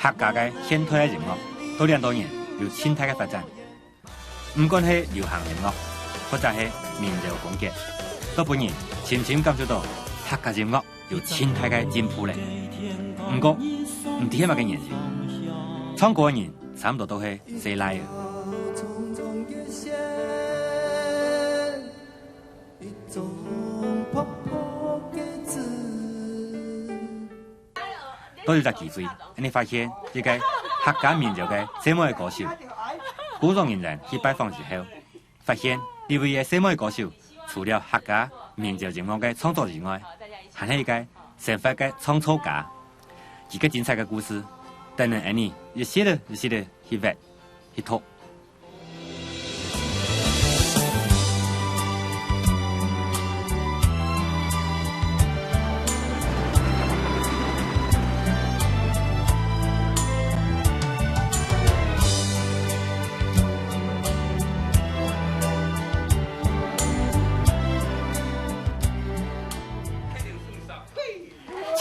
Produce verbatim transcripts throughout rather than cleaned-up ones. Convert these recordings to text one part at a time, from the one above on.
客家个現代个音樂，到這兜年有盡大个發展。毋管係流行音樂，或者係民謠風格，都分人深深感受到客家音樂有盡大个進步咧。毋過，毋知係麼个原因，唱歌个人差毋多都係細倈仔。都有隻機會，𠊎等發現一個客家民謠个細妹歌手。工作人員去拜訪之後，發現這位个細妹歌手除了客家民謠音樂个創作以外，還係一個生活个創作家。佢个精彩个故事，等等𠊎等一息仔一息仔去挖、去讀。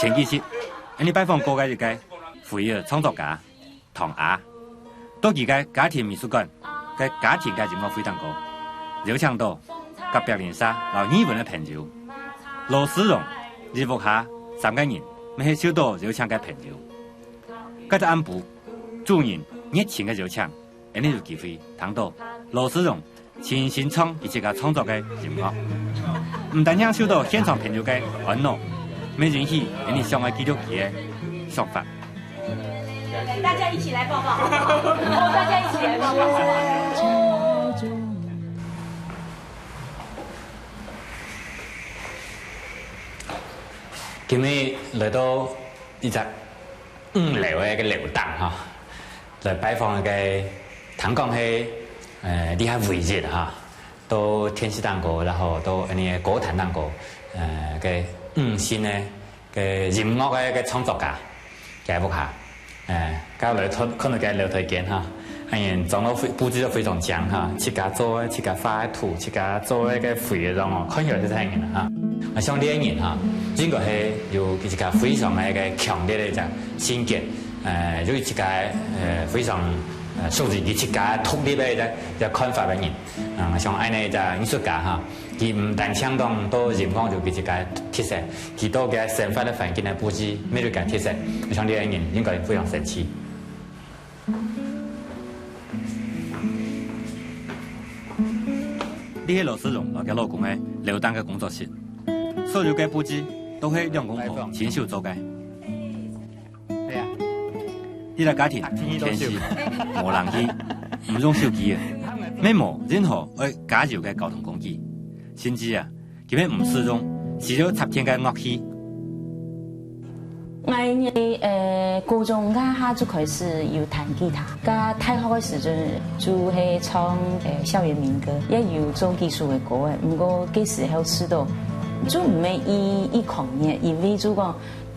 前幾集，𠊎等拜訪過个一個非遺創作家， 唐阿，到佢个家庭美術館个家庭个音樂會當中，邀請到隔壁鄰舍摎義文个朋友。羅思榮，佢屋下三個人乜係受到邀請个朋友。該隻暗晡，主人熱情个邀請，𠊎等有機會聽到羅思榮 親身唱佢自家創作个音樂。毋單淨受到現場朋友个歡樂，乜引起𠊎等想愛記錄佢个想法。大家一起來抱抱，大家一起來抱抱。今日來到一隻五樓个一個樓頂哈，來拜訪一個，聽講係，呃，這下唯一哈，到電視頂高，然後到恁呢个歌壇頂高，呃，个女性个，个音樂个，个創作家，佢屋下。 哎，該來看，看到該樓梯間哈，哎呀，裝到非，佈置到非常靚哈，自家做个，自家畫个圖，自家做个該非常哦，看起來就係恁樣哈。啊，像這個人哈，應該係有自家非常个一個強烈个一隻性格，呃，有自家，呃，非常，呃，屬於佢自家獨立个一隻，一隻看法个人。啊，像恁呢一隻藝術家哈， 佢毋單淨講到音樂有佢自家特色，佢到个生活个環境个佈置，乜有佢特色。像這個人應該非常神奇。這係羅思榮摎佢老公个樓頂个工作室，所有个佈置都係兩公婆親手做个。 係啊，這個家庭，天時無冷氣，毋用手機啊，乜無任何愛加油个交通工具，甚至啊，佢乜毋使用需要插電个樂器。𠊎，呃，高中該下就開始有彈吉他，該大學个時陣就係唱，呃，校園民歌，也有做基礎个歌仔。毋過該時候試著，就毋係一，一行業，因為就講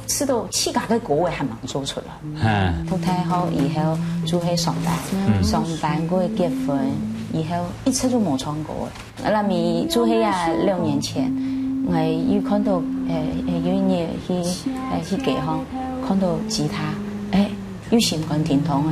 試著自家个歌仔還吂做出來。哈。讀大學以後就係上班，嗯。上班過結婚以後，一直就無唱歌仔。該下就係啊，六年前，𠊎又看到，誒，誒，有一日去，誒，去街項看到吉他，誒，又心肝停動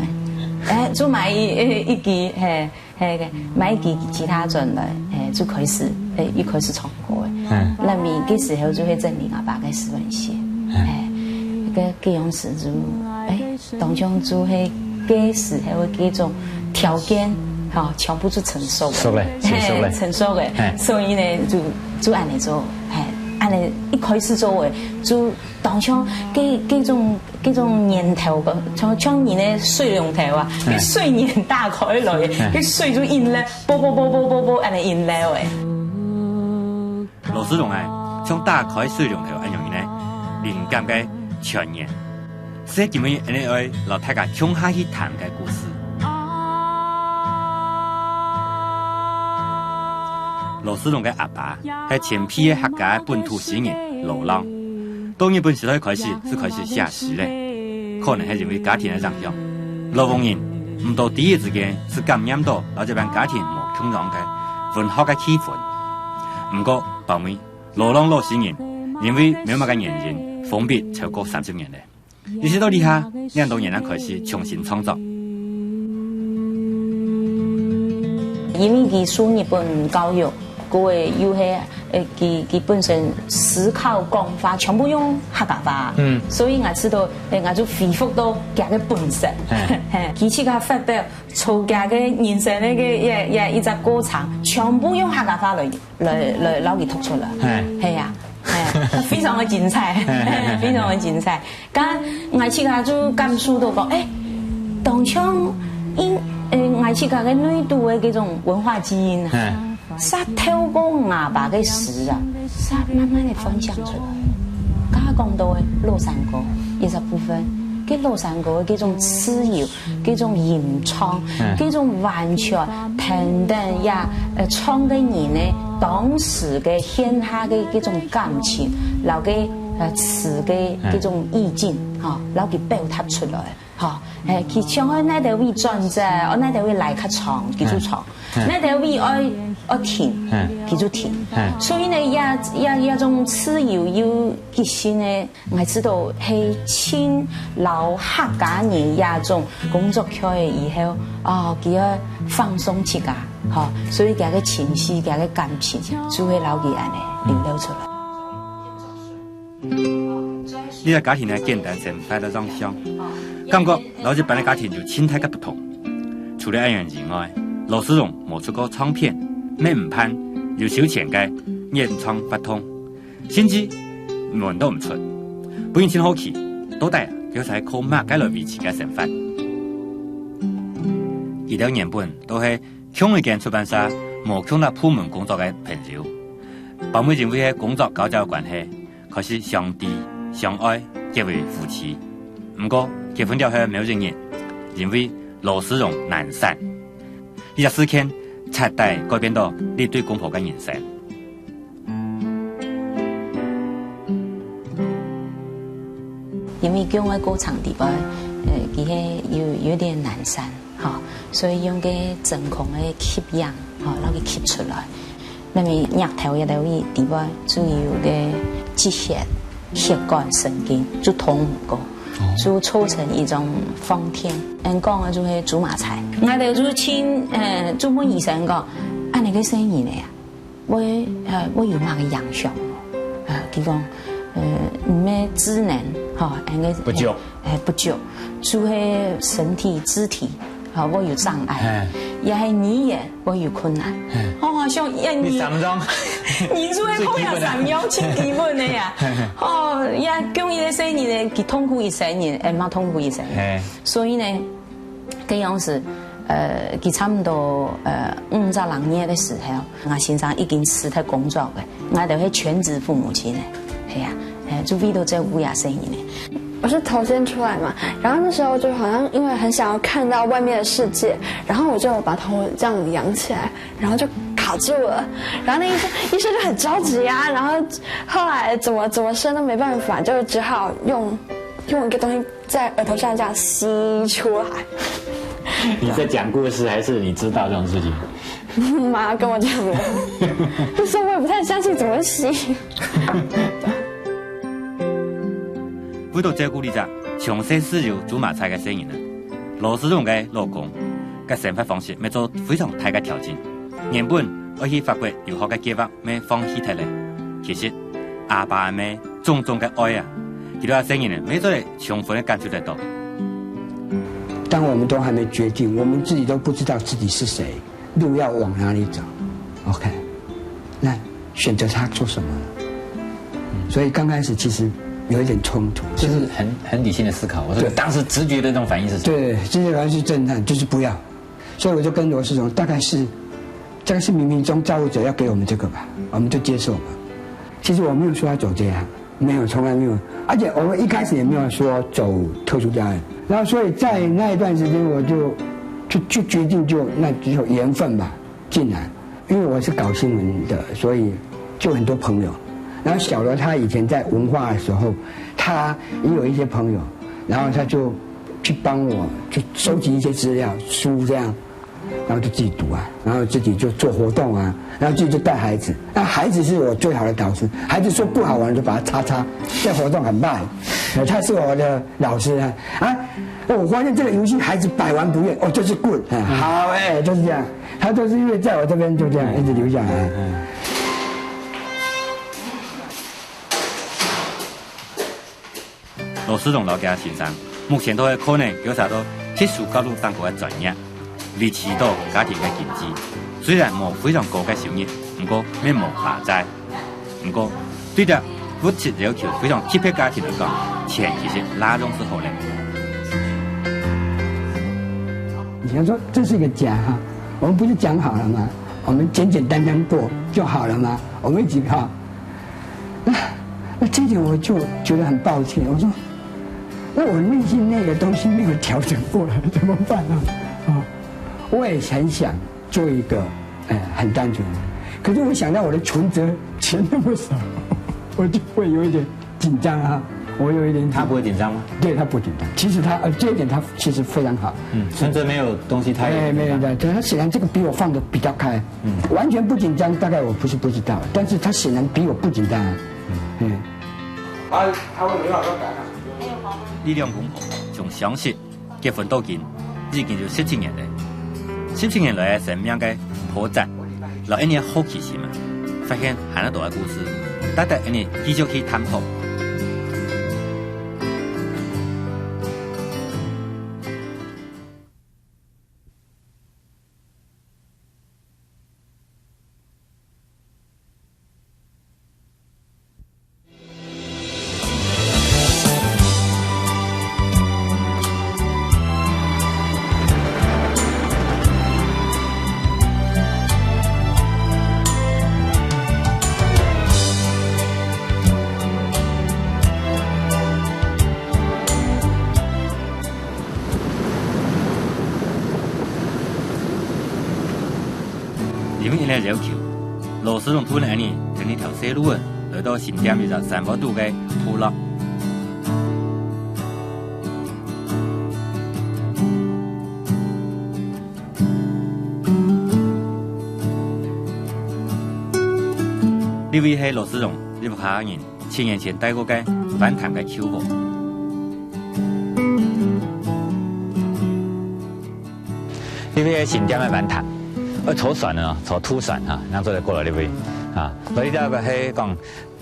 誒，誒，就買一，一，一支，嘿。 係个，買一支吉他轉來，誒，就開始，誒，又開始唱歌誒。嗯。該時該時候就係整理阿爸个思文鞋，嗯。誒，該，該樣時就，誒，當中就係該時候个該種條件，吼，全部就成熟个。熟了，成熟了。嘿，成熟个。嘿。所以呢，就，就恁呢做，嘿，恁呢一開始做个，就當像該，該種 該種源頭个，像，像人个水龍頭啊，嗯。該水源打開來，嗯。該水就引流，啵啵啵啵啵啵啵，恁呢引流誒。羅思榮誒，像打開水龍頭恁樣呢，靈感个泉源。所以今日𠊎等愛摎大家共下去聽个故事。羅思榮个阿爸係前輩个客家本土詩人羅浪。 到日本時代開始，就開始寫詩咧。可能係因為家庭个影響，羅浪人毋多知个之間，就感染到摎這班家庭無共樣个文學个氣氛。毋過，包尾，羅浪老詩人因為無麼个原因，封筆超過三十年咧。一直到這下，恁多年正開始重新創作。因為佢受日本教育，過後又係，呃，佢，佢本身思考講話全部用客家話，嗯。所以𠊎知道，呃，𠊎就恢復到佢个本色。嗯。嘿，佢自家發表，從佢个人生个，个，个，个一隻過程，全部用客家話來，來，來，摎佢讀出來。嘿。係啊，嘿，非常个精彩，非常个精彩。 該𠊎自家就感受到講，欸，當像因，欸，𠊎自家个內肚个這種文化基因啊，嗯。係透過吾爸个詩啊，係慢慢个分享出來。剛剛講到个老山歌，也係部分，該老山歌个這種自由，這種吟唱，嗯。這種完全等等呀，呃，唱个人呢，當時个現下个這種感情，摎个，呃，詞个這種意境， 吼，摎佢表達出來，吼，欸，佢想愛哪兜位轉折，愛哪兜位來較長，佢就長，嗯。哪兜位愛，愛停，嗯。佢就停。嗯。所以呢，這，這，這種自由又即興个，𠊎知道係盡摎客家人這種工作圈个以後，哦，佢愛放鬆自家，吼，所以佢个情緒，佢个感情，就會摎佢恁呢流露出來。 這個家庭个簡單生活个樣相，感覺摎一般个家庭有盡大个不同。除了恁樣以外，羅世榮無出過唱片，乜毋盼有收錢个演唱活動，甚至門都毋出。分人盡好奇，到底佢係靠麼个來維持个生活？佢兜原本都係共一間出版社，無共隻部門工作个朋友，包尾因為係工作交接个關係， 開始相知、相愛，結為夫妻。毋過，結婚了後無一日，因為羅世榮難產，這隻事件徹底改變到這對公婆个人生。因為降个過程裡背，呃，佢係有，有點難產，吼，所以用个真空个吸氧，吼，摎佢吸出來。 因為額頭這兜位地方就有个積血，血管神經就通毋過，哦。就造成一種放電。人講个就係苧麻菜。𠊎兜就請，呃，就問醫生講，恁呢个細人仔啊，會，呃，會有麼个影響？呃，佢講，呃，毋係智能，吼，恁个不足。 欸，不足，就係身體、肢體，吼，會有障礙，嘿。也係語言會有困難。嘿。哦，像，也你，你三樣。你就會碰到三樣，盡基本个呀。嘿，嘿。哦，也降一個細人仔，佢痛苦一世人，會嘛痛苦一世人。嘿。所以呢，這樣子，呃，佢差不多，呃，五十零月个時候， 𠊎先生已經辭忒工作了，𠊎兜係全職父母親了，係啊，欸，就為著照顧這細人仔。我是頭先出來嘛，然後那時候就好像因為很想要看到外面的世界，然後我就把頭這樣仰起來，然後就卡住了，然後那醫生，醫生就很着急啊，然後後來怎麼，怎麼伸都沒辦法，就只好用，用一個東西 在額頭上這樣吸出來。你在講故事，還是你知道這種事情？媽跟我講的，那時候我也不太相信怎麼會吸。為著照顧這隻從細就有苧麻菜个細人仔，羅世榮个老公，个生活方式乜做非常大个調整。原本愛去法國留學个計畫 乜放棄忒了。其實，阿爸阿姆種種个愛啊，佢兜个細人仔乜做得充分个感受得到。當我們都還沒決定，我們自己都不知道自己是誰，路要往哪裡走。OK，那選擇他做什麼呢？所以剛開始其實有一點衝突，就是很，很理性的思考。我說對。當時直覺的那種反應是什麼？對，直覺反應是震撼，就是不要。所以我就跟羅世榮，大概是，大概是冥冥中造物者要給我們這個吧，我們就接受吧。其實我沒有說要走這樣，沒有，從來沒有。而且我們一開始也沒有說走特殊教育，然後所以在那一段時間，我就，就，就決定就，那就緣分吧，進來。因為我是搞新聞的，所以就很多朋友。然後小羅他以前在文化的時候，他也有一些朋友，然後他就去幫我去收集一些資料、書這樣，然後就自己讀啊，然後自己就做活動啊，然後自己就帶孩子。那孩子是我最好的導師，孩子說不好玩就把他叉叉，這活動很慢。呃，他是我的老师啊。啊，我发现这个游戏孩子百玩不厌，哦，就是good，哎，好，哎，就是这样。他就是因为在我这边就这样一直留下来。罗世龙摎厥先生，目前都還可能有啥个特殊教育當中个專業，維持到家庭个經濟。雖然無非常高个收入，毋過乜無負債。 毋過，對這物質要求非常急迫家庭來講，錢其實哪種係好咧？你要說這是一個家哈，我們不是講好了嗎？我們簡簡單單過就好了嗎？我們一直哈，那那這一點我就覺得很抱歉。我說，那我內心那個東西沒有調整過來，怎麼辦呢？啊，我也很想做一個，呃，很單純的。可是我想到我的存摺錢那麼少，我就會有一點緊張啊，我有一點緊張。他不會緊張嗎？對，他不緊張。其實他，呃，這一點他其實非常好。嗯，存摺沒有東西，他也哎，不緊張。沒有的，他顯然這個比我放得比較開，嗯。完全不緊張，大概我不是不知道，但是他顯然比我不緊張啊。嗯。嗯。啊，他會沒辦法感染。這兩公婆從相識 結婚到今，已經有十七年了。十七年來个生命个波折，摎𠊎俚个好奇心啊，發現還有多个故事，值得𠊎俚繼續去探索。 因為𠊎俚个要求，羅世龍分𠊎俚跈一條細路仔，來到新店一隻山坡肚个部落。這位係羅世龍，這屋下人 七年前戴過个灣潭个舊屋。這位係新店个灣潭，愛坐船哦，坐渡船哈，正做得過來這位啊。所以這個係講，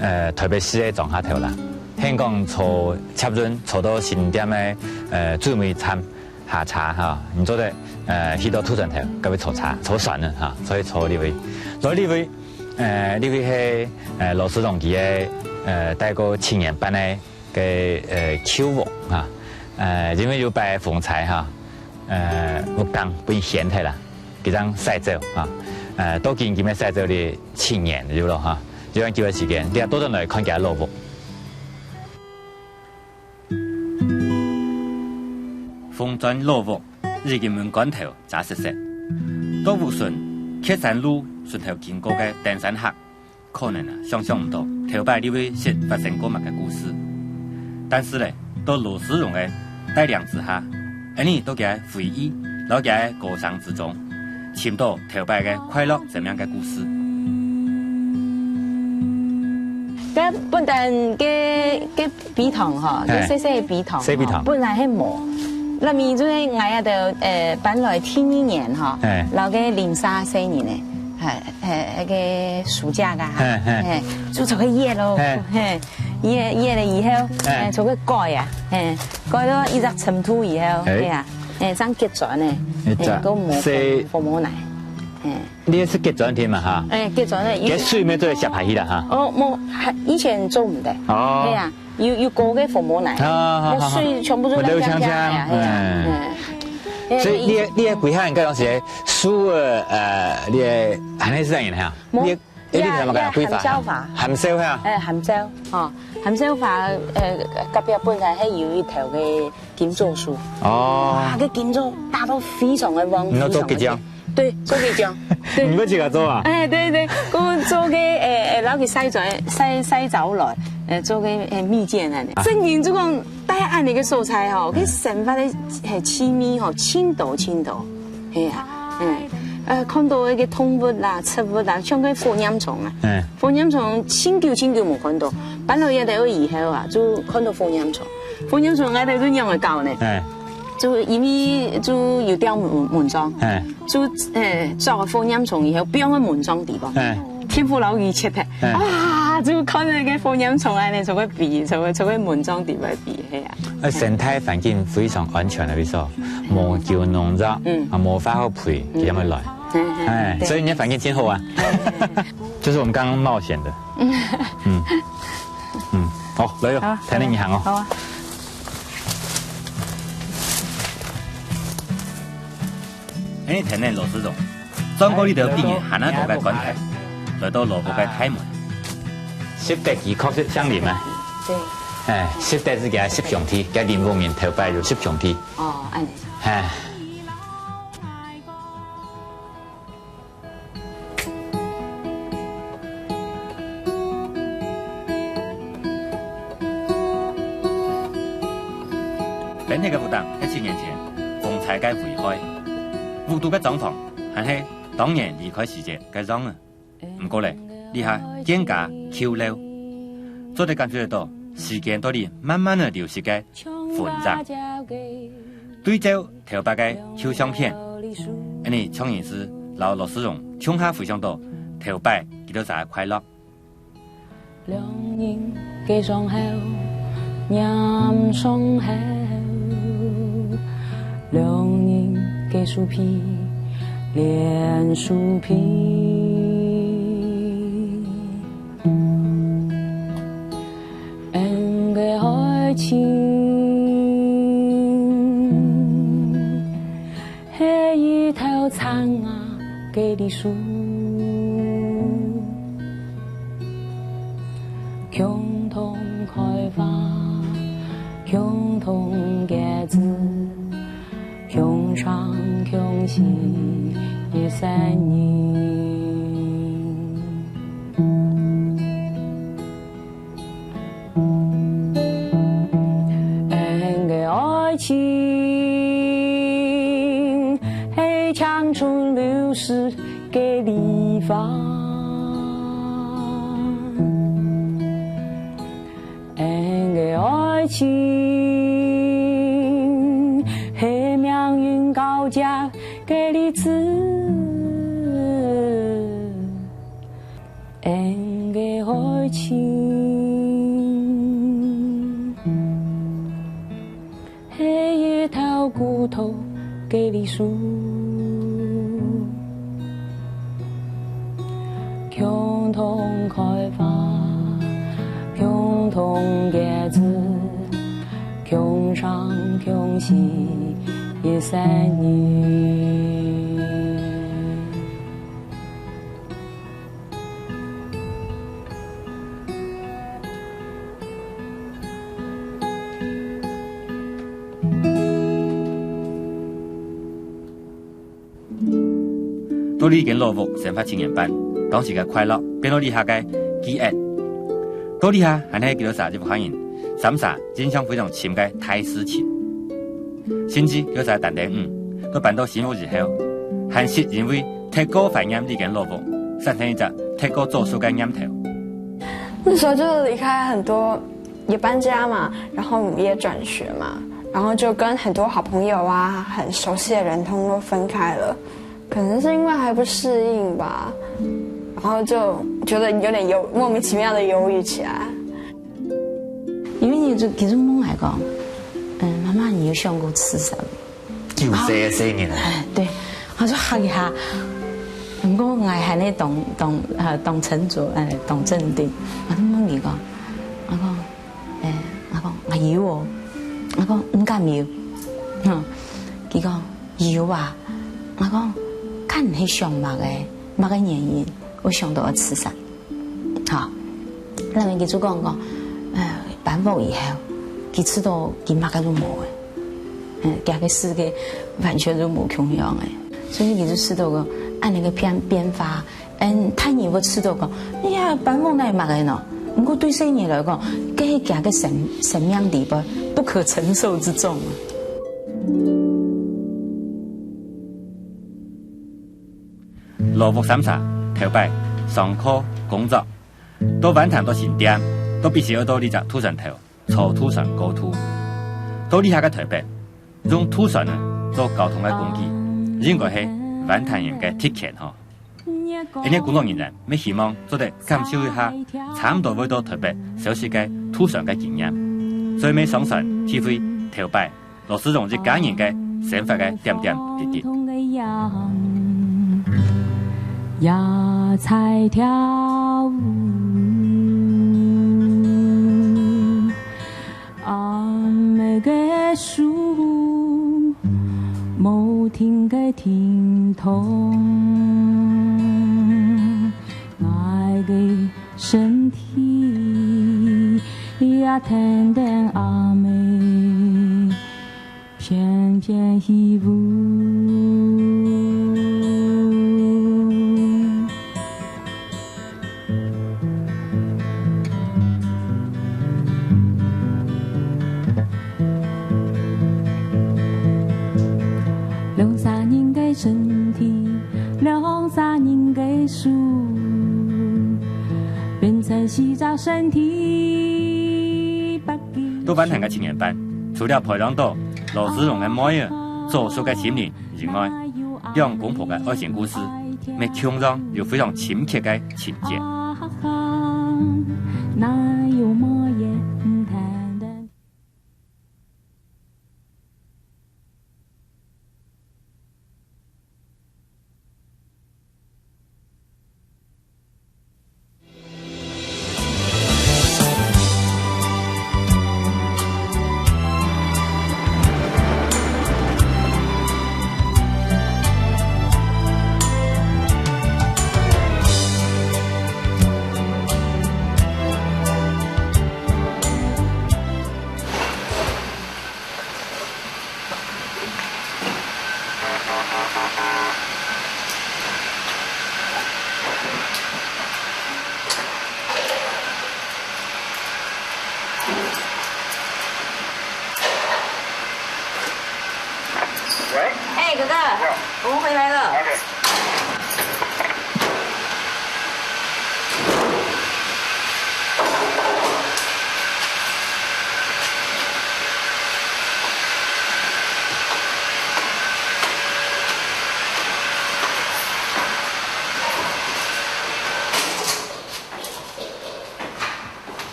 呃，臺北市个庄下頭啦，現講坐捷運坐到新店个，呃，最尾站下車哈，你做得，呃，去到渡船頭，該位坐車，坐船个哈，所以坐這位，坐這位 呃，這位係，呃，羅世龍佢个，呃，戴過七年半个，个，呃，舊屋哈。呃，因為有擺風災哈，呃，屋頂分掀忒啦，佢正徙走哈。呃，到今佢乜徙走了七年有了哈，有恁久个時間，你也倒轉來看厥老屋。紅磚老屋，已經濛罐頭 遮實實。到屋脣，蹶山路脣頭經過个登山客，可能啊，想像毋到頭擺這位識發生過麼个故事。但是咧，到羅世龍个帶領之下，𠊎俚在厥个回憶摎厥个歌聲之中，尋到頭擺个快樂生命个故事。該本旦个，个 陂塘吼，嘿。就細細个陂塘吼，細陂塘。本來係無。該面就係𠊎兜，呃，搬來第二年吼，嘿。摎該鄰舍細人仔，嘿，嘿，該个暑假个哈，嘿，嘿。嘿，就做个熱咯，嘿。嘿，熱，熱了以後，嘿。嘿，做个改啊，嘿，改到一隻深度以後，嘿。嘿啊，嘿，正結磚个，一隻嘿，都無細服務奶，嘿。你係結磚个嘛哈？哎，結磚个，該水無做得洩下去啦哈？哦，無，還，以前做毋得。哦。嘿啊。 有，有高个服務奶，啊，好，好，好。該水全部都流淨淨个，流淨淨，嘿啊，哎。嗯。哎，所以你个，你个陂塘應該講係樹仔，呃，你个，恁樣係恁樣哈？無，你个，哎，你頭先講个規劃，含笑花。含笑花。哎，含笑，吼，含笑花，呃，隔壁本來係有一頭个金棗樹。哦。哇，該金棗大到非常个旺，你要做非常个結晶？ 對，做結晶。對。你們自家做啊？哎，對，對，我做个，哎，哎，摎佢曬出來，曬，曬燥來，哎，做个，哎，蜜餞恁樣。啊。正經就講，戴恁樣个所在吼，嗯。佢生活个，哎，趣味吼，盡多，盡多。嘿啊，嗯，呃，看到該个動物啦、植物啦，像該火焰蟲啊，嗯。火焰蟲盡久，盡久無看到。搬來這兜以後啊，就看到火焰蟲。火焰蟲𠊎兜就仰般搞呢？哎，就因為就有吊蚊，蚊帳，哎，就，哎，捉火焰蟲以後，放在蚊帳底下，哎，天婦羅魚切忒，哎，啊，就看到該火焰蟲恁樣，就會飛，就會，就會蚊帳底下飛，係啊。哎，生態環境非常安全个位所，無救農藥，嗯，啊，無化學肥，嗯，佢正會來。嗯，嗯，哎，對。所以你的環境真好啊。就是我們剛剛冒險的。嗯。嗯，好，來喲，好，跈等你行哦。好啊。哎，跈等羅淑蓉，穿過這兜比人還較多个關口，來到羅屋个大門。十八區確實姓林啊。對。哎，十八係佢个十兄弟，佢林屋人頭擺有十兄弟。哦，恁樣。哎。 平地个屋頂係七年前風搓个危害，屋肚个狀況還係當年離開時節个樣仔。毋過咧，這下見家舊樓，做得感受得到時間到底慢慢仔流失个痕跡。 對照頭擺个舊相片，恁樣像人係摎羅淑蓉共下回想到頭擺佢兜儕个快樂。兩人个傷口黏傷口，兩人个樹皮連樹皮。 恩个愛情係一頭長啊个梨樹，共同開花，共同結子， 共生共死一生人。恩个愛情係青春流逝个梨花。 恩个愛情係命運交接个荔枝。恩个愛情係一頭孤獨个梨樹。 共同開花，共同結子，共生共死一生人。 到這間老屋生活七年半，當時个快樂變到這下个記憶。到這下還係佢兜儕一屋下人，三儕印象非常深个大事情。甚至佢兜儕單丁五，都搬到新屋以後，還係因為忒過懷念這間老屋，產生一隻忒過早熟个念頭。那時候就離開很多，也搬家嘛，然後也轉學嘛，然後就跟很多好朋友啊、很熟悉的人通通都分開了。可能是因為還不適應吧，然後就覺得有點憂，莫名其妙的憂鬱起來。因為你就，其實問𠊎講，嗯，媽媽，你有想過自殺嗎？九歲个細人啊。哎，對，我就嚇一下。毋過𠊎還係當，當，呃，當沉著，哎，當鎮定。我就問佢講，我講，哎，我講，𠊎有哦。我講，你敢有？哼，佢講，有啊。我講，看你係想麼个，麼个原因，會想到愛自殺。 好，那麼佢就講講，呃，搬屋以後，佢知道佢麼个都無了，嗯，佢个世界完全就無共樣了。所以佢就知道講，恁樣个變，變化，嗯，大人會知道講，哎呀，搬屋哪有麼个呢？毋過對細人來講，這係佢个生，生命裡背不可承受之重啊。 老屋三儕，頭擺上課、工作，到灣潭到新店，我必須愛到這隻渡船頭坐渡船過渡。到這下个臺北，用渡船呢做交通个工具，應該係灣潭人个特權吼。𠊎等工作人員乜希望做得感受一下差毋多會到臺北消失个渡船个經驗，所以乜上船體會頭擺 羅思榮一家人个生活个點點滴滴。也在跳舞。暗个樹，無停个停動。𠊎个身體也跈等阿姆 翩翩起舞。兩儕人个身體，兩儕人个手，變成四隻身體，八支 到灣潭个七年半，除了培養到羅思榮个妹仔早熟个心靈以外，兩公婆个愛情故事，乜共樣有非常深刻个情節。喂？哎，哥哥，我们回来了。OK。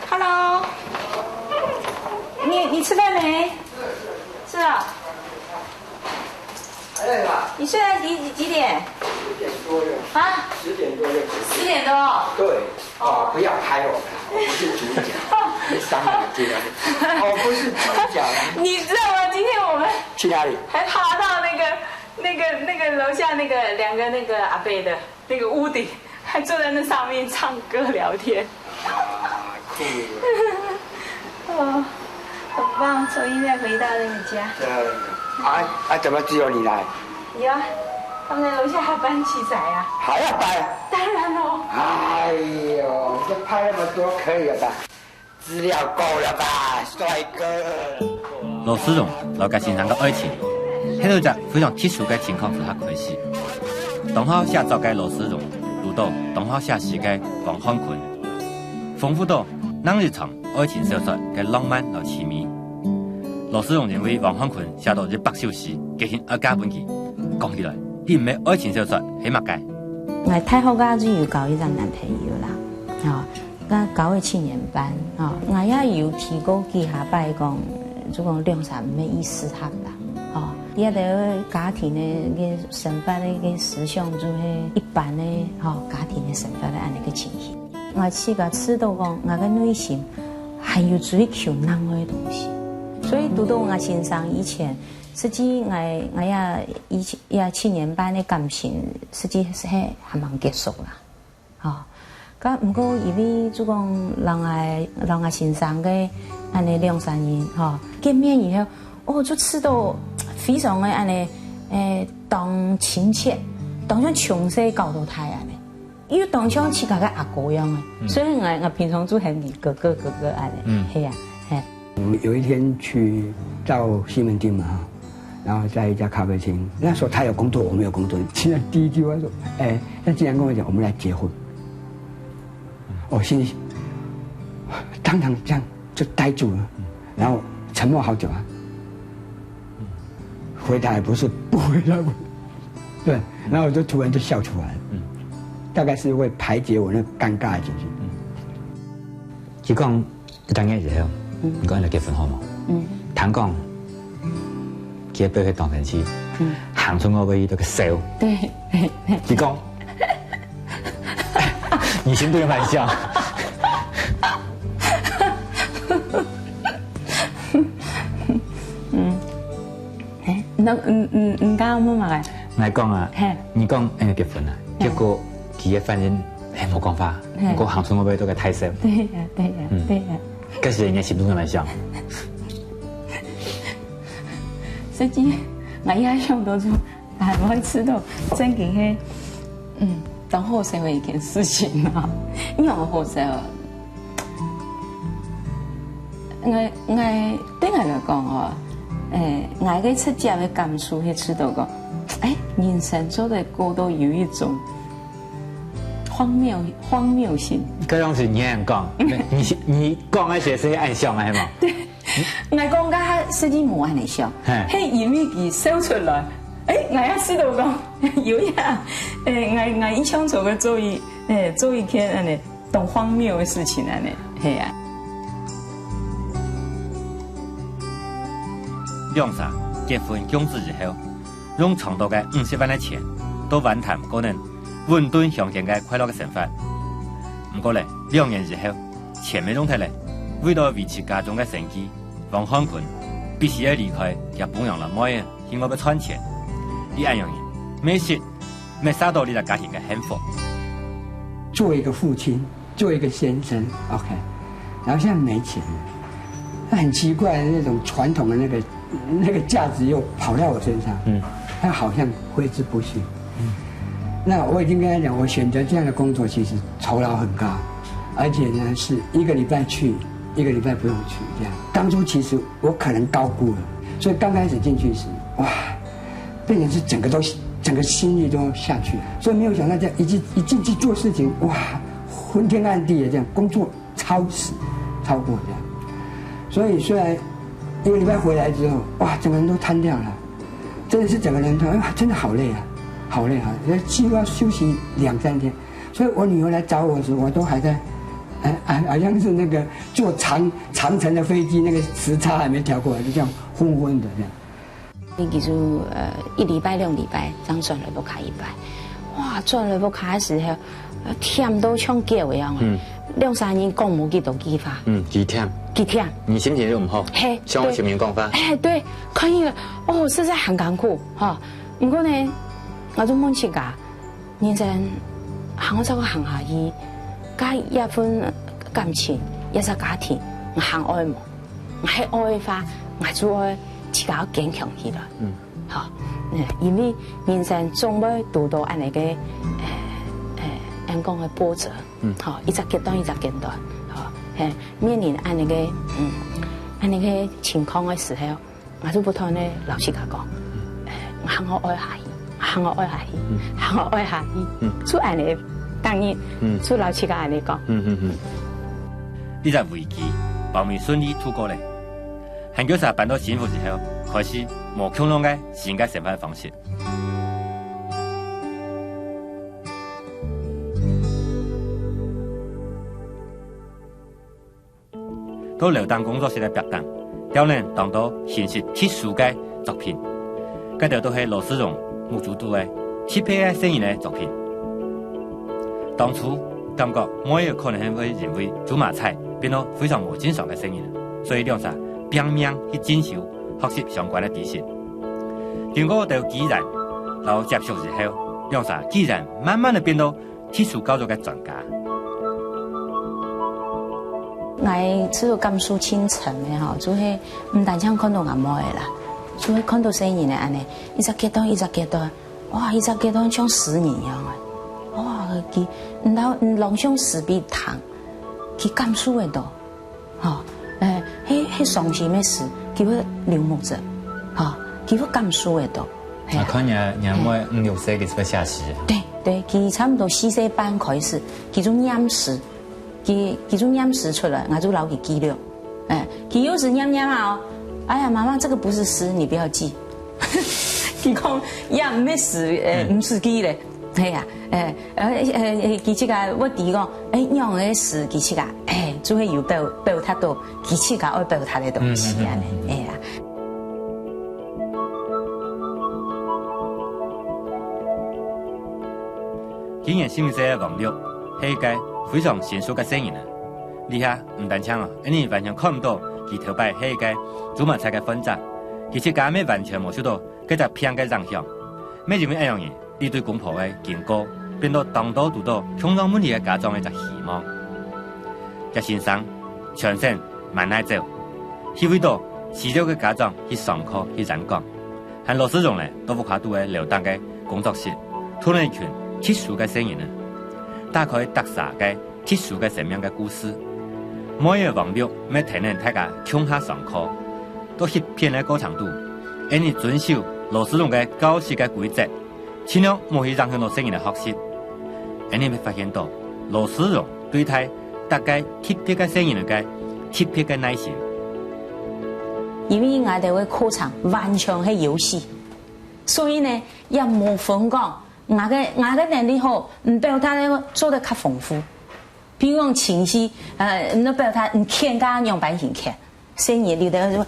Hello，你你吃饭没？是啊。你现在几几点？十点多了。啊？十点多就可以。十点多。对。哦，不要拍我啦，我不是主角，你伤了这个。我不是主角。你知道吗？今天我们去哪里？还爬到那个那个那个楼下那个两个那个阿伯的 那个屋顶，还坐在那上面唱歌聊天。啊，酷耶。哦，很棒，重新再回到那个家。对。啊，啊，怎么只有你来？有啊，他们在楼下还搬器材啊。还要搬？当然喽。哎呦，你就拍那么多，可以了吧？ 资料够了吧，帅哥？羅思榮摎佢先生个愛情，係在一隻非常特殊个情況之下開始。當好寫作个羅思榮，遇到當好寫詩个黃漢坤，豐富到另一場愛情小說个浪漫摎淒美。羅思榮因為黃漢坤寫到一百首詩，決定愛嫁分佢。講起來，這毋係愛情小說，係麼个？𠊎大學个時有交一個男朋友啦，吼， 該交个七年半，吼，𠊎也有提過幾下擺講，就講兩儕毋係異適合啦，吼。這兜家庭个，个生活个，个思想就係一般个，吼，家庭个生活个恁呢个情形。𠊎自家試著講，𠊎个內心還有追求另外个東西。所以堵著𠊎先生以前，實際𠊎，𠊎也以前，也七年半个感情，實際係還吂結束啦。 吼，該毋過因為就講摎𠊎，摎𠊎先生个恁呢兩儕人，吼，見面以後，哦，就試著非常个恁呢，誒，當親切，當像從細搞到大恁呢，又當像自家个阿哥樣个。嗯。所以𠊎，𠊎平常就喊佢哥哥，哥哥恁呢。嗯。係啊，係。我們有一天去到西門町嘛，哈，然后在一家咖啡厅，那时候他有工作，我没有工作，进来第一句话说：“哎，那既然跟我讲，我们来结婚。”我心里当场这样就呆住了，然后沉默好久啊，回答也不是，不回答不，对，然后我就突然就笑出来了，大概是为排解我那个尴尬的情绪。佢講一个月以後，你講你結婚好無？嗯，聽講，佢背後當生氣，行出外背去都个笑。對，佢講，你心都有蠻笑。哎，那嗯嗯嗯，剛剛問嘛，來講啊嘿，你講哎結婚啊，結果佢个反應，哎，無講話，嘿毋過行出外背都个大笑。對呀對呀對呀，該時你心中有蠻想，實際我也想到就，哎，我知道正經係，嗯，當好笑的一件事情啊，因為我好笑啊。我我對我來講哦，誒，我个直接的感受係知道講，誒，人生做得過到有一種荒謬荒謬性。該樣是你恁講，你你講个時係恁想个係無？我講个實際無恁樣想，嘿係因為佢笑出來，誒，我也知道講有呀，誒，我我一想做个做一誒做一件恁樣當荒謬的事情恁樣，係啊。兩儕結婚降子以後，用長達个五十萬个錢，到灣潭過等穩定鄉間个快樂个生活。毋過咧，兩年以後，錢乜用忒咧，為了維持家中个生計，黃漢坤必須要離開厥餔娘摎妹仔去外背賺錢。佢恁樣人，乜係 滅殺到這個家庭个幸福。做一個父親，做一個先生，OK，然後現在沒錢了，那很奇怪的那種傳統的那個那個價值又跑到我身上，嗯，他好像揮之不去。那我已經跟他講，我選擇這樣的工作其實酬勞很高，而且呢是一個禮拜去，一個禮拜不用去這樣。當初其實我可能高估了，所以剛開始進去時，哇，變成是整個都整個心力都下去了。所以沒有想到這樣一進一進去做事情，哇，昏天暗地的這樣工作超時，超過這樣。所以雖然一個禮拜回來之後，哇，整個人都癱掉了，真的是整個人都，哎呀，真的好累啊，好累啊，幾乎要休息兩三天。所以我女兒來找我的時候，我都還在，哎，哎，好像是那個坐長長程的飛機，那個時差還沒調過來，就這樣昏昏的這樣。 其實呃一禮拜兩禮拜，正轉來屋下一擺。哇，轉來屋下个時候，呃，忝到像狗一樣啊！兩儕人講無幾多句話，嗯，幾忝，幾忝。你心情又毋好，嘿，想愛尋人講話，哎，對，可以了。哦，實在很艱苦哈。毋過呢，𠊎就問自家，人生還愛再過行下去，該一份感情，一隻家庭，𠊎還愛無？ 𠊎係愛个話，𠊎就愛自家堅強起來。嗯，好，因為人生總會堵到恁樣个，呃呃，恁講个波折，嗯，好，一隻階段一隻階段，好，嘿，面臨恁樣个，嗯，恁樣个情況个時候，𠊎就不斷个摎自家講，呃，𠊎還愛愛下去，𠊎還愛愛下去，𠊎還愛愛下去，就恁樣，當然，就摎自家恁樣講。嗯嗯嗯。 這隻危機包尾順利度過咧。還叫儕搬到新屋以後，開始無共樣个新个生活方式。到樓頂工作室个壁頂，吊等當多形式特殊个作品，該兜都係羅世榮目珠肚个特別个細人个作品。當初 感覺妹仔可能會因為苧麻菜變到非常無正常个細人，所以兩儕拚命去進修學習相關个知識。經過兜機緣摎接觸以後，兩儕居然慢慢个變到特殊教育个專家。 𠊎自家感受盡深个吼，就係毋單淨看到𠊎妹仔啦，就係看到細人仔恁樣，一隻階段一隻階段，哇，一隻階段像詩人一樣个，哇，佢毋但毋朗誦詩畀聽，佢感受會到，吼，誒，係係傷心个時，佢會流目汁，吼，佢會感受得到。係啊。啊，看若，若妹五六歲佢就會寫詩。對，對，佢差毋多四歲半開始，佢就唸詩，佢，佢就唸詩出來，𠊎就摎佢記錄。哎，佢有時唸唸啊哦，「哎呀，媽媽，這個不是詩，你不要記。」佢講，也毋係詩，呃，嗯。毋使記咧。係啊，哎，呃，呃，佢自家會知講，哎，仰个詩佢自家，哎，就會有表，表達到佢自家愛表達个東西，嗯，嗯，嗯，恁呢，嗯，嗯。哎呀。 今年十五歲个王祿係一個非常成熟个細人啊！這下毋單淨哦，𫣆俚完全看毋到佢頭擺係一個竹麻菜个患者，佢自家乜完全無受到該隻病个影響，乜因為恁樣人 這對公婆个經過，變到當多堵到共樣問題个家長个一隻希望。葉先生全身滿哪走，去為到需要个家長去上課去演講，還老師用咧到屋下肚个樓頂个工作室，討論一群特殊个細人仔，打開逐儕个特殊个生命个故事。每日王祿乜跈等大家共下上課，到翕片个過程肚，𫣆俚遵守老師用个教室个規則， 盡量莫去影響到細人个學習。𫣆俚會發現到，老師用對待逐個特別个細人个特別个耐心。因為𠊎兜个課程完全係遊戲，所以呢，也無分講，𠊎个，𠊎个能力好，你表達个做得較豐富。譬如講情緒，呃，你表達你譴个樣般形譴，細人有兜就，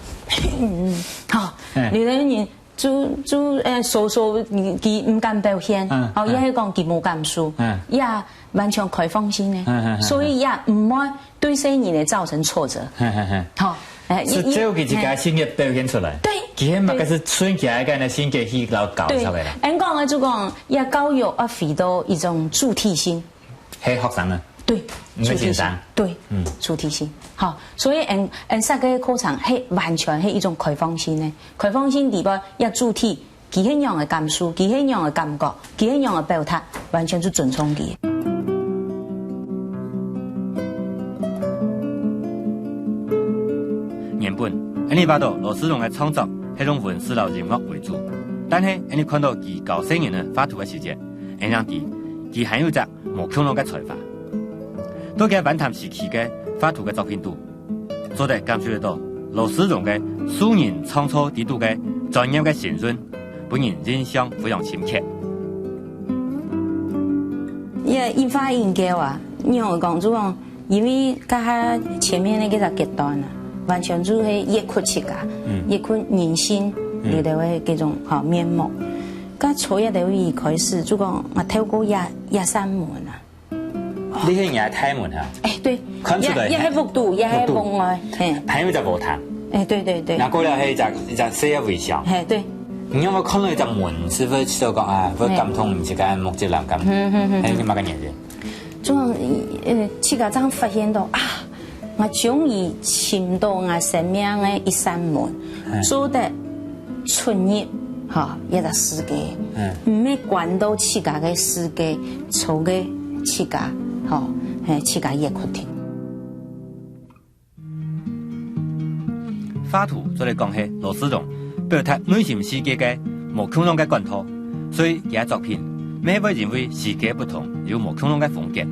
吼，嗯。有兜人 就，就，呃，縮縮，佢，佢毋敢表現，嗯，哦，嗯。也係講佢無感受，嗯。也完全開放性个，嗯，嗯，嗯，所以也毋會對細人仔造成挫折。嗯，嗯，嗯。吼，哎，係照佢自家个性格表現出來。對，佢係麼个係順佢个性格去摎教出來啦。對，𫣆講个就講，也教育愛回到一種主體性。 係學生啊？對，毋係先生。主體性，對，嗯。主體性。好，所以𫣆，𫣆設計个課程係完全係一種開放性个，開放性裡背也主體，佢係仰个感受，佢係仰个感覺，佢係仰个表達，完全就尊重佢。原本，𫣆俚話到老師用个創作係用文字摎音樂為主，但係𫣆俚看到佢教細人仔畫圖个時節，𫣆俚知佢還有隻 無共樣个才華。到佢个晚談時期个畫圖个作品肚，做得感受得到老師用个素人創作底肚个專業个神韻，分人印象非常深刻。這一畫一勾啊，仰會講，就講，因為該下前面个該隻階段啊，完全就係越刻自家，嗯。越刻人性嗯。裡頭个該種，吼，面貌。 該初一个位開始，就講，啊，透過這，這扇門啊。這係若个大門哈？哎，對，看出來。這，這係屋肚，這係屋肚。屋外，嘿。還有一隻屋頂。哎，對，對，對。然後過了還有一隻，一隻細个圍牆。嘿，對。你有無看到一隻門，係會想講，啊，會感動你這個目汁流感？嗯，嗯，嗯。還有麼个原因？ 總，呃，自家正發現到，啊，𠊎終於尋到𠊎生命个一扇門，嗯。做得出入，吼，一個世界，嗯。毋係關到自家个世界，坐个自家，吼，嘿，自家个決定。 畫圖做得講係羅思榮表達內心世界个無共樣个管道，所以佢个作品乜會因為時間不同有無共樣个風格。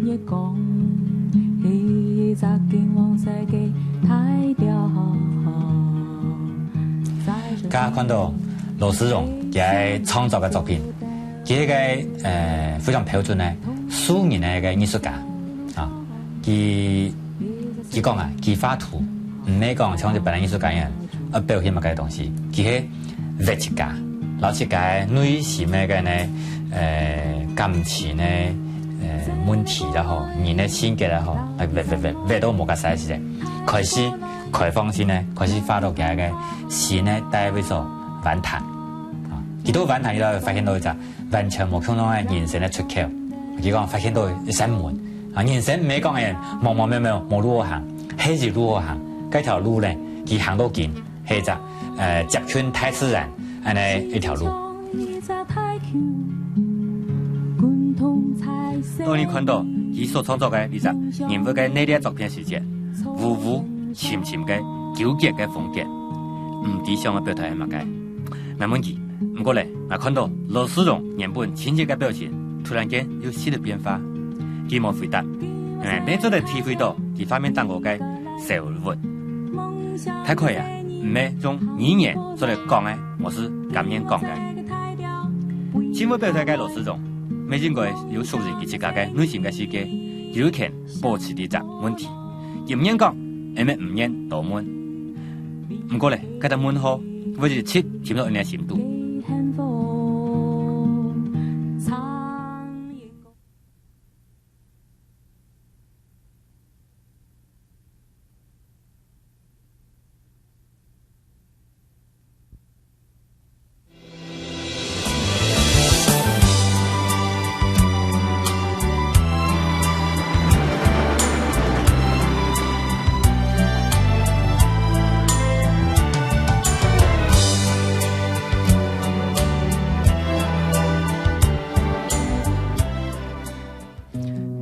月光，一隻金黃色个大鳥。 大家看到羅思榮佢个創作个作品，佢係一個，呃，非常標準个素人个一個藝術家啊。佢，佢講啊，佢畫圖毋係講像一般个藝術家一樣，愛表現麼个東西，佢係畫自家，摎自家个內心个該呢，呃，感情个，呃，問題也好，人个性格也好，來畫畫畫畫到無較細時節，開始開放性个，開始畫到佢个心个底位所灣潭。啊，佢到灣潭以後發現到一隻完全無共樣个人生个出口。佢講發現到一扇門，啊，人生毋係講誒茫茫渺渺無路好行，係有路好行。該條路呢，佢行到今，係一隻，呃，接近大自然恁呢一條路。 當你看到佢所創作个這隻人物个系列作品時節，烏烏沉沉个糾結个風格，毋知想愛表達係麼个。𠊎問佢，毋過咧，𠊎看到羅世榮原本親切个表情，突然間有細个變化。佢無回答，𠊎乜做得體會到佢畫面頂高个愁鬱。大概啊，毋係用語言做得講个，無係甘願講个。 盡會表達个羅世榮，乜應該有屬於佢自家个內心个世界，佢有權保持這隻問題。佢毋願講，也乜毋願多問。毋過咧，該隻問號會一直沉到𠊎个心肚。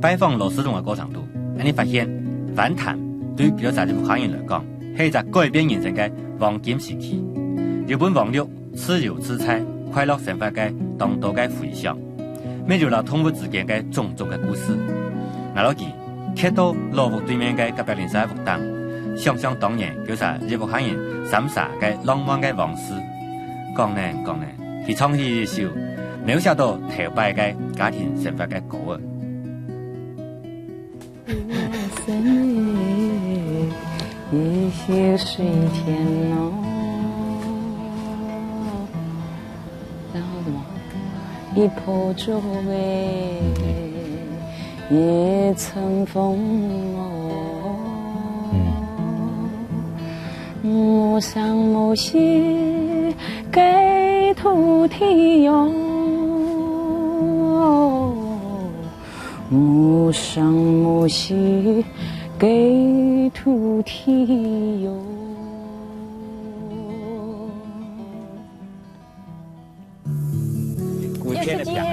拜訪羅世榮个過程肚，𠊎等發現，灣潭對佢兜儕屋下人來講，係一隻改變人生个黃金時期，有分黃綠、自由自在、快樂生活个當多个回想，乜有摎動物之間个種種个故事。𠊎摎佢蹶到老屋對面个隔壁鄰舍个屋頂，想像當年佢兜儕屋下人三儕个浪漫个往事。講呢講呢， 佢唱起一首描寫到頭擺个家庭生活个歌仔。然後什麼？一泡粥欸， 一陣風哦，嗯。無聲無息个土地喲，無聲無息个土地喲。 古典个平衡。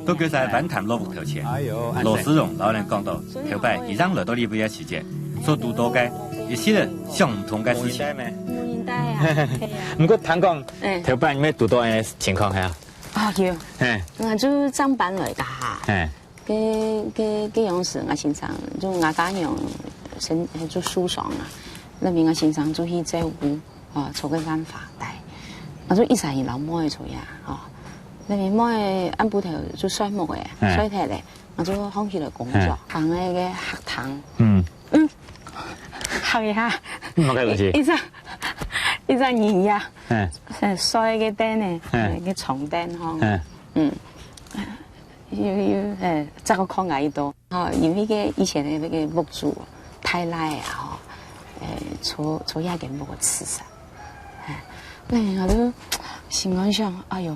到佢兜儕灣潭老屋頭前，哎喲，羅世榮摎𠊎等講到，頭擺佢正來到這位个時節，所堵到个一系列想毋通个事情。無人帶啊，係啊。毋過聽講，哎。頭擺你乜堵到恁樣个情況係啊？啊，有。嘿。𠊎就正搬來个哈。嘿。 該，該，該央時，𠊎先生，就𠊎家娘身，就受傷啊。該面𠊎先生就去照顧，哦，坐該萬華台。啊，就一儕人摎妹仔坐呀，哦。該面妹仔暗晡頭就睡目仔，嗯。睡忒咧，啊，就䟘起來工作，嗯。行該个客廳。嗯。嗯，行一下，嗯，麼个東西？一，一隻，一隻人呀，嗯。睡个凳仔，嗯。个長凳吼。嗯。嗯。 有，有，誒，再過看𠊎一到。吼，因為个以前个該个屋主大倈啊，吼，誒，坐，坐這間屋个自殺。誒，該𠊎就心肝想，哎喲，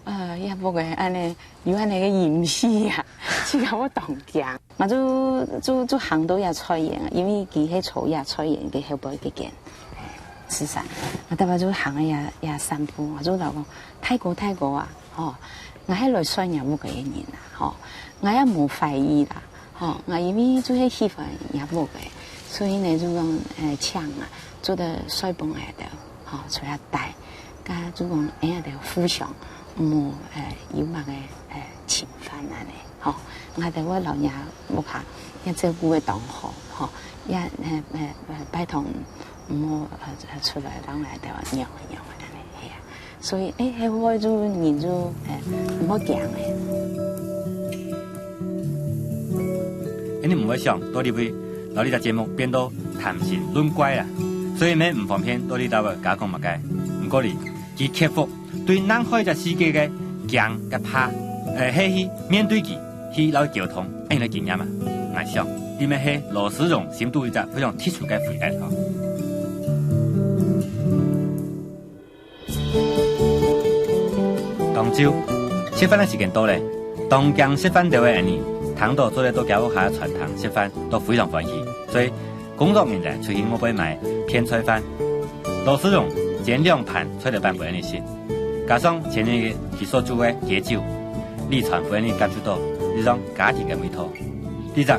呃，這屋个恁樣，有恁樣个陰氣啊，自家會當驚。𠊎就，就，就行到這菜園啊，因為佢係坐這菜園个後背該間，誒，自殺。𠊎逐擺就行到這，這散步，𠊎就摎講，大哥，大哥啊， 吼，𠊎係來睡若屋个人啊，吼，𠊎也無懷疑啦，吼，𠊎因為就係喜歡若屋个，所以呢，就講，誒，請啊，做得睡分𠊎兜，吼，坐下呆，該就講，𠊎兜互相，毋好，誒，有麼个，誒，侵犯恁樣，吼，𠊎兜會摎若屋下，若照顧个當好，吼，也，誒，誒，誒，拜託，毋好，呃，出來，讓𠊎兜仰仰恁樣，係啊。 所以，誒，該會就人就，誒，毋會驚誒。恁樣毋會想到這位，摎這隻節目變到談心論怪啊，所以乜毋方便到這搭仔加講麼个。毋過哩，佢克服對另外一隻世界个驚个怕，誒，係去面對佢，去摎佢溝通，恁樣个經驗啊，𠊎想，這乜係羅世榮心肚一隻非常特殊个回憶吼。就，食飯个時間到咧，當驚食飯兜个𠊎俚，聽到做得到厥屋下个餐廳食飯，都非常歡喜。所以工作人員出去外背買片菜飯，羅世榮煎兩盤菜頭粄分𠊎俚食，加上前日佢所煮个雞酒，呂川分𠊎俚感受到一種家庭个味道。這隻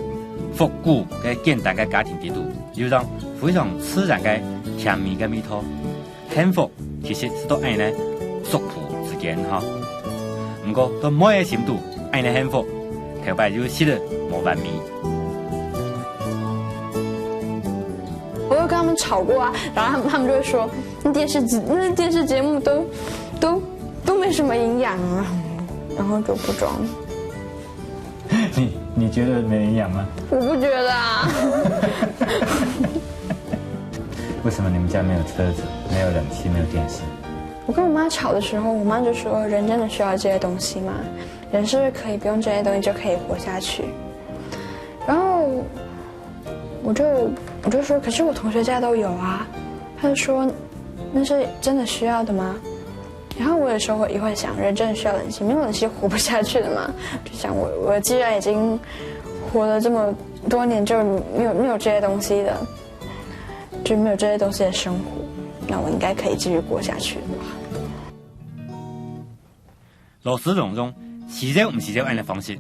復古个簡單个家庭底肚，有一種非常自然个甜美个味道。 幸福其實係到𠊎俚个族譜之間吼。毋過到妹仔心肚，𠊎俚个幸福，頭擺又食得無完美。我有跟他们吵过啊，然后他们他们就会说，那电视节那电视节目都都都没什么营养啊，然后就不装。你你觉得没营养吗？我不觉得啊。为什么你们家没有车子、没有冷气、没有电视？我跟我妈吵的时候，我妈就说：“人真的需要这些东西吗？人是不是可以不用这些东西就可以活下去？”然后我就我就说：“可是我同学家都有啊。”她就说：“那是真的需要的吗？”然后我有时候也会想，人真的需要冷气，没有冷气活不下去的嘛。就想我我既然已经活了这么多年，就没有没有这些东西了，就没有这些东西的生活，那我应该可以继续过下去的吧。羅世榮用「係就毋係就」恁个方式，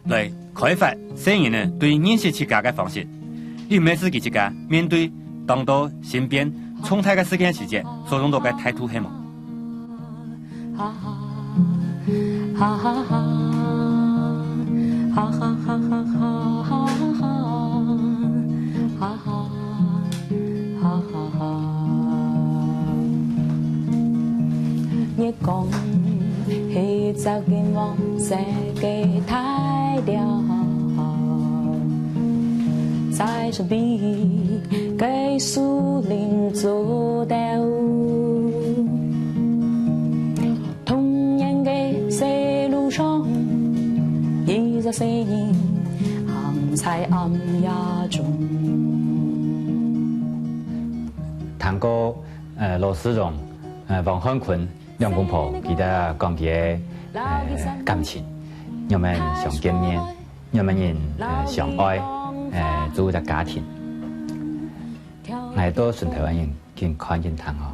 來開發細人仔對認識自家个方式，又毋係自家自家面對當多身邊重大个事件个時節所用到个態度係無？月光係隻金黃色个大鳥，在神秘个樹林做兜。童年个細路上，一隻細人行在暗夜中。聽過呃羅世榮、呃王漢坤兩公婆佢兜講佢个呃感情，仰般相見面，仰般人呃相愛，呃組一隻家庭。𠊎兜順頭个人緊看緊聽吼，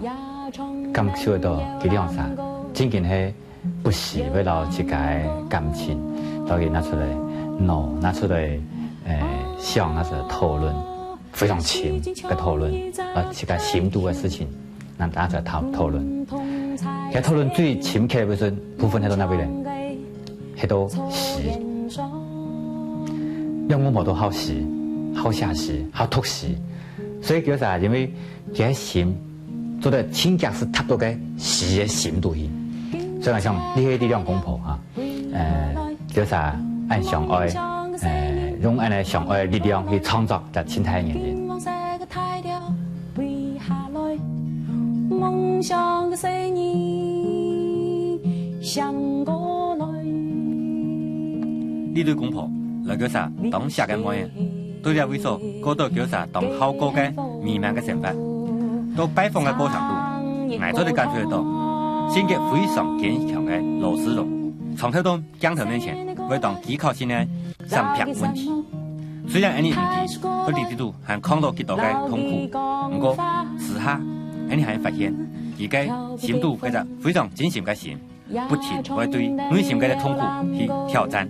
感受得到佢兩儕正經係不時會摎自家个感情，摎佢拿出來，喏，拿出來，呃，想，拿出來討論。 非常深个討論，啊，自家心肚个事情，拿拿出來討討論。該討論最深刻个部分部分係到哪位呢？係到詩。兩公婆都好詩，好寫詩，好讀詩，所以叫啥？因為佢个心做得真正係踏到該詩个心肚去。所以𠊎想，你係這兩公婆哈， 呃，叫啥恁相愛，呃，用恁呢相愛个力量去創作，就盡大个原因。這對公婆來叫啥當惜个妹仔，對這位所過到叫啥當好過个美滿个生活。到拜訪个過程中，𠊎做得感受得到，性格非常堅強个羅世榮，常透到 鏡頭面前會當技巧性个閃避問題。雖然𠊎俚毋知到底裡肚還囥到幾多个痛苦，毋過私下𠊎俚還發現，佢个心肚該隻非常真心个心，不停會對內心个痛苦去挑戰。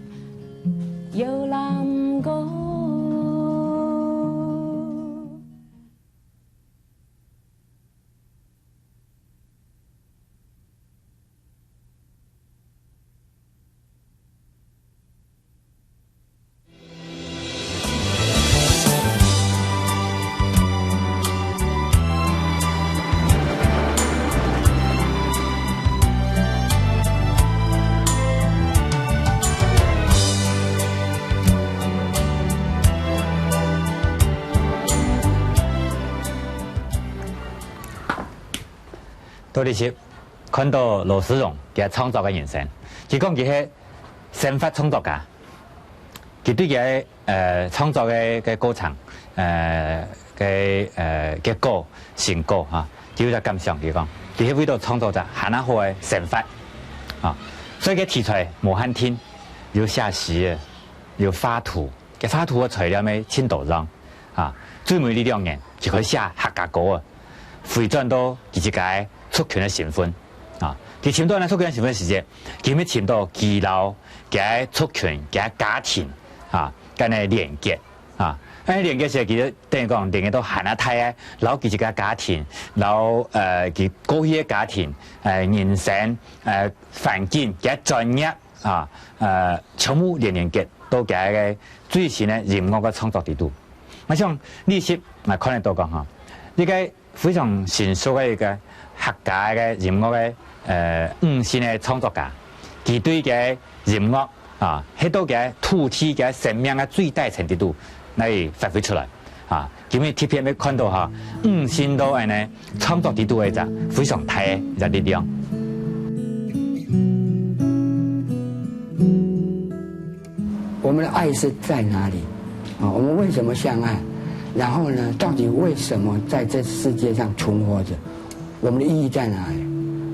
到這時，看到羅世榮佢創作个人生，佢講佢係生活創作家。佢對佢个呃創作个个過程，呃个呃結果、成果哈，佢有隻感想，佢講，佢係為著創造隻還較好个生活，啊。所以个題材無限定，有寫詩个，有畫圖，个畫圖个材料呢，盡多樣。啊，最尾這兩年，就開始寫客家歌个，回轉到佢自家个族群个身份。啊，佢尋到呢族群个身份時節，佢乜尋到佢摎佢个族群、佢个家庭，啊，間个連結。 啊，恁樣連結起來，其實等於講連結到還較大个，摎佢自家家庭，摎，呃，佢過去个家庭，呃，人生，呃，環境，佢个專業，啊，呃，全部連連結到佢个最新个音樂个創作裡肚。𠊎想，這集，𠊎看得到講吼，這个 非常成熟个一个客家个音樂个，呃，女性个創作家，佢對个音樂啊，係到个土地个生命个最底層裡肚來發揮出來啊。今日特別會看到哈，女性到恁呢創作裡肚个一隻非常大个一隻力量。 我們的愛是在哪裡？啊，我們為什麼相愛？然後呢，到底為什麼在這世界上存活著？我們的意義在哪裡？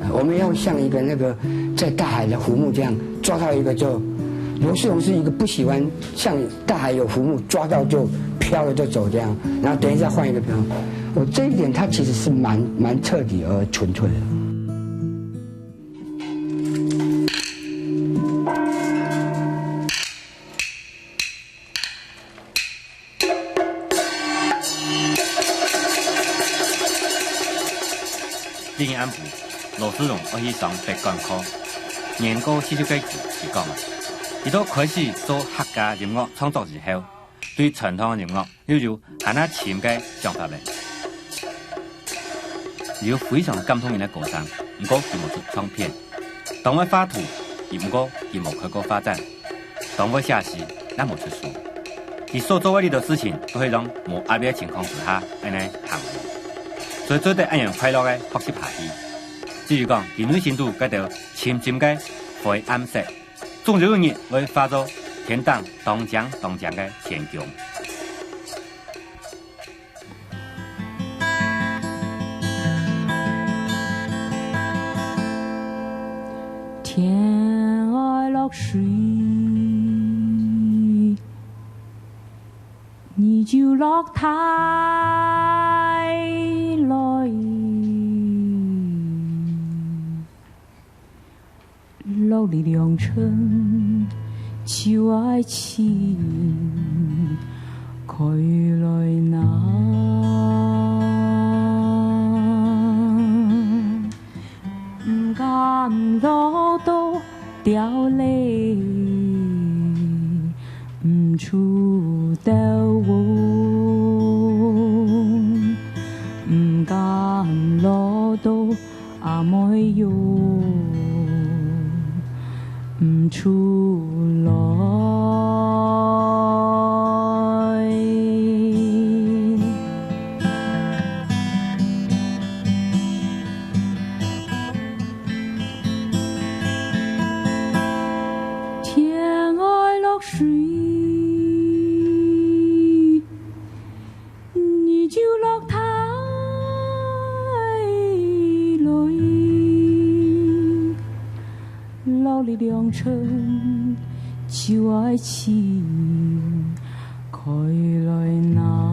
呃，我們要像一個那個在大海的浮木這樣，抓到一個就，劉世宏是一個不喜歡像大海有浮木抓到就飄了就走這樣，然後等一下換一個漂。我這一點他其實是蠻，蠻徹底而純粹的。 這日暗晡，羅世宏愛去上北管課。年過四十个佢，佢講啊，佢到開始做客家音樂創作以後，對傳統音樂 又有還較深个想法咧。有非常感動人个歌聲，毋過佢無出唱片。當會畫圖，佢毋過佢無開過畫展。當會寫詩，也無出書。佢所做个這兜事情，都係讓無壓力个情況之下，恁呢行路。所以做得恁樣快樂个學習下去。至於講，佢內心肚該兜深深个灰暗色， 總有一日會化作天頂當靚當靚个天弓。天愛落水，你就落台來。 落力量深，就愛尋開來拿。毋敢落到吊淚，毋出到甕，毋敢落到 阿妹喲，毋出來。天愛落水， 你就落台來，落力量深，就愛尋開來拿。